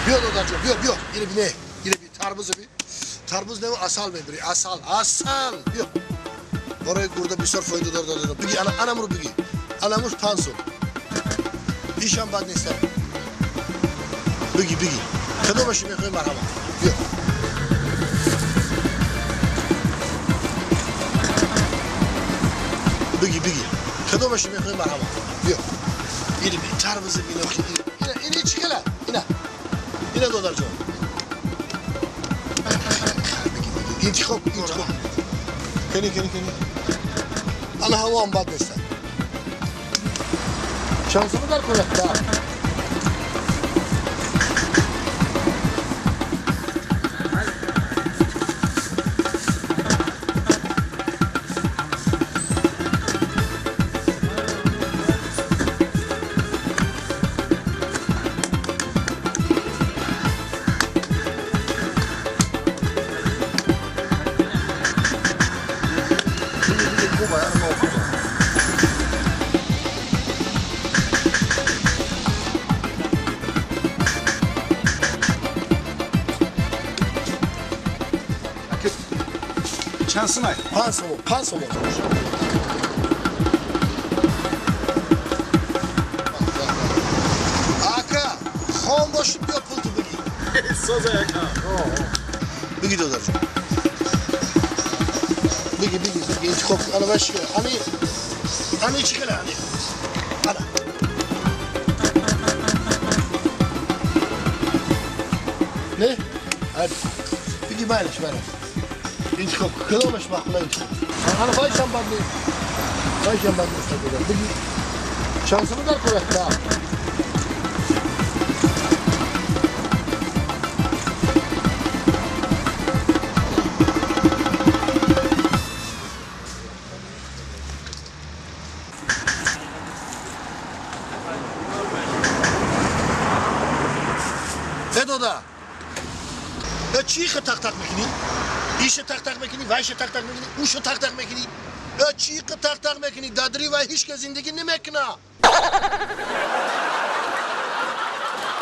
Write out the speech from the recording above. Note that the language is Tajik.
Биё, додарҷон, биё, биё, ина бине, ина би, тарбуза би. Тарбуз не, асал мебири, асал, асал. Биё, барои гурда бисёр фоида дор, додарҷон. Биги, ана, анамру биги, анамуш 5 сум. Ишам бад нест. Биги, биги, кадомаши мехоҳӣ, марҳамат, биё. Биги, биги, кадомаши мехоҳӣ, марҳамат, биё. Ина би, тарбуза бино. Ина, ина чӣ хела? Ина, ина, додарҷон, биги, биги, интихоб, интихоб кани, кани, кани. Ана, ҳавоам бад нест. Чанд сома дар кор аст? Чанд сумай? 5 сомон, 5 сомон. Ака, хом боши, биё, пулту бигӣ. Соза, ака. Биги, додарҷон, биги, биги, биги, интихоб. Ана, ваш, ани, ани чӣ хела? Ани, ана. Не, биги, майлаш, майлаш, интихоб, кадомаш маъқула, интихоб. Ана, вайшам бад нест, вайшам бад нест. Биги, чанд сома дар кор аст? Э, дода, э, чӣ ха тақ-тақ мекунӣ? Иша тақ-тақ мекунӣ, вайша тақ-тақ мекунӣ, уша тақ-тақ мекунӣ. Э, чӣ қа тақ-тақ мекунӣ? Дадри вай ҳеч ка зиндагӣ намекуна.